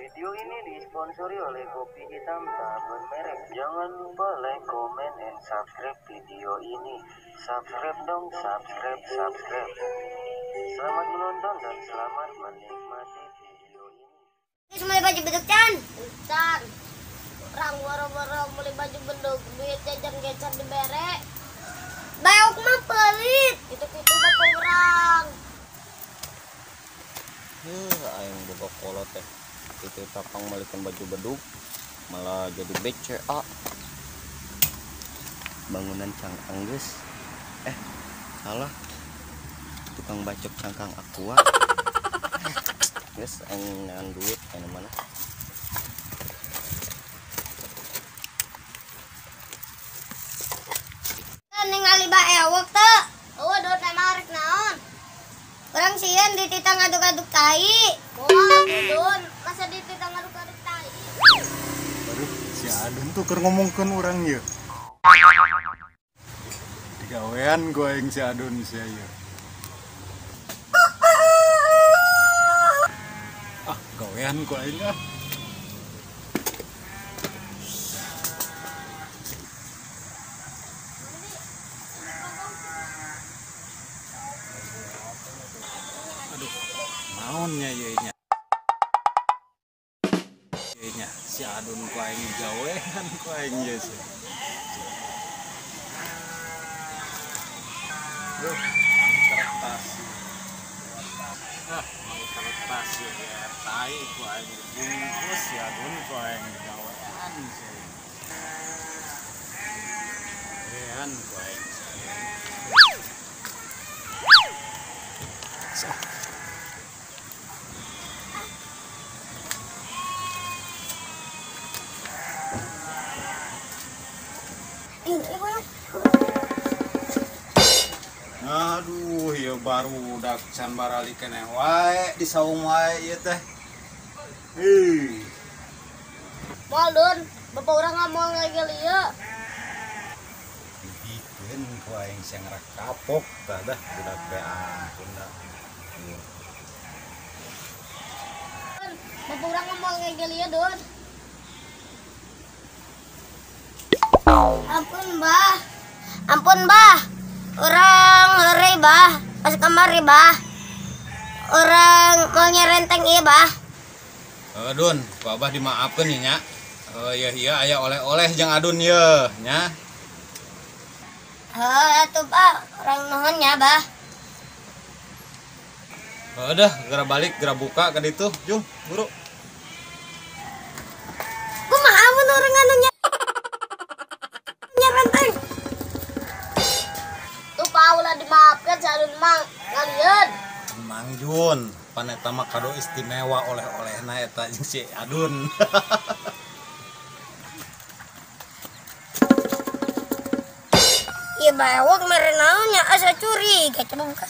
Video ini disponsori oleh Kopi Hitam Tak Bermerek. Jangan lupa like, comment, and subscribe video ini. Subscribe dong, subscribe, subscribe. Selamat menonton dan selamat menikmati video ini. Geus meuli baju beduk can? Can. Urang boro-boro meuli baju beduk, duit jajan gecan dibere. Bauk mah pelit. Kitu-kitu bapak urang. Heuh, aing boga kolot teh. Itu tapang malikan baju beduk malah jadi BCA. Bangunan cangkang geus. Salah. Tukang bacok cangkang aqua. Geus aing neangan duit anu mana. Ningali baewok teu. Eueuh duit emang rek naon? Urang sieun dititah ngaduk-aduk tai. Moal Dun, masa dititah ngaduk-aduk tai. Aduh, si Adun tuh keur ngomongkeun urang ieu. Digawean ku aing si Adun sia ieu. Ah, gawean ku aing ah. Aduh, naonnya ieu nya. Ieu nya si Adun ku aing gawean ku aing ieu sih. Duh, kertas. Ah, mau kertas ya, tai ku aing dibungkus si Adun ku aing gawean sih. Gawean ku aing. So. Aduh, ya baru udah can barali keneh wae di saung wae ieu teh. Hei. Moal Dun, bapak urang mah moal ngagel ieu. Dibikeun ku aing sia ngerak kapok tah dah budak teh ampun dah. Dun, bapak urang mah moal ngagel ieu, Dun. Ampun, Bah. Ampun, Bah. Urang heureuy, Bah. Pas kamari, Bah. Urang mau nyerenteng ieu, Bah. Dun, ku Abah dimaafkeun ieu nya. Ieu ieu aya oleh-oleh jeung Adun ieu nya. Heuh, atuh, Bah. Urang nuhun nya, Bah. Heuh dah, geura balik, geura buka ka ditu, jung, buru. Kumaha mun urang anu nyerenteng? Tuh paulah dimaafkan si Adun mang ngalieun. Mang Jun, pan eta mah kado istimewa oleh-olehna eta jeung si Adun. Ieu baewok mere naon nya asa curiga coba buka.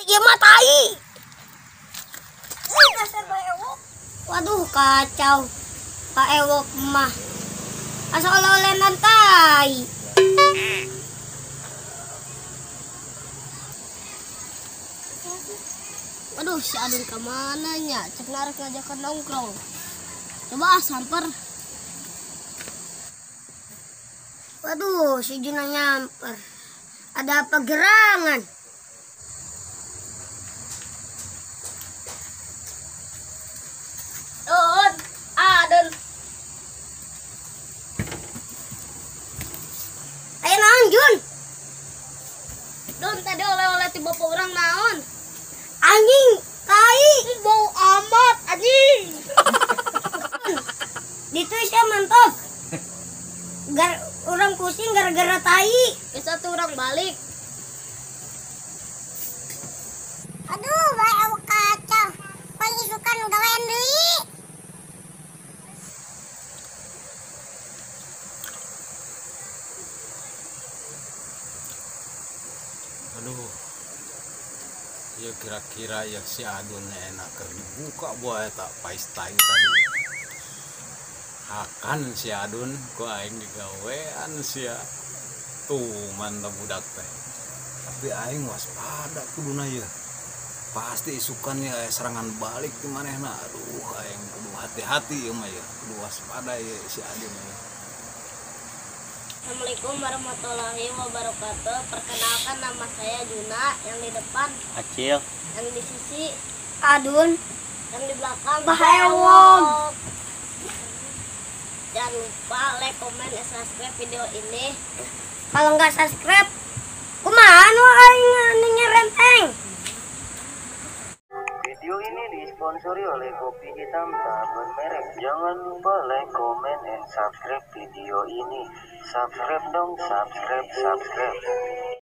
Ieu mah tai. Dasar baewok. Waduh kacau. Pak Ewok mah. Asa oleh-olenan tai. Aduh, si Adun kemana nya? Cek narik ngajakan nongkrong. Coba ah samper. Waduh, si Juna nyamper. Ada apa gerangan? Dun, Adun. Ayo naon, Jun? Dun, tadi oleh-oleh ti bapak urang naon? Anjing, tai. Bau amat, anjing. Ditu sia mantap. Gar orang pusing gara-gara tai. Bisa tuh orang balik. Aduh, bae awak kacau. Pangisukan gawean deui. Aduh. Ya kira-kira ya si Adun enak keur dibuka buah eta pais tai tadi. Akan si Adun ku aing digawean sia. Tuh mantap budak teh. Tapi aing waspada kuduna ye. Pasti isukan ya aya serangan balik di manehna. Aduh, aing kudu hati-hati ieu mah ya. Kudu waspada ye si Adun ye. Assalamualaikum warahmatullahi wabarakatuh. Perkenalkan, nama saya Juna. Yang di depan Acil. Yang di sisi Adun. Yang di belakang Bahewong. Jangan lupa like, comment, dan subscribe video ini. Kalau nggak subscribe, kumaha nu aing anu nyerenteng. Video ini disponsori oleh kopi hitam tak bermerek. Jangan lupa like, comment, and subscribe video ini. Subscribe dong, subscribe, subscribe.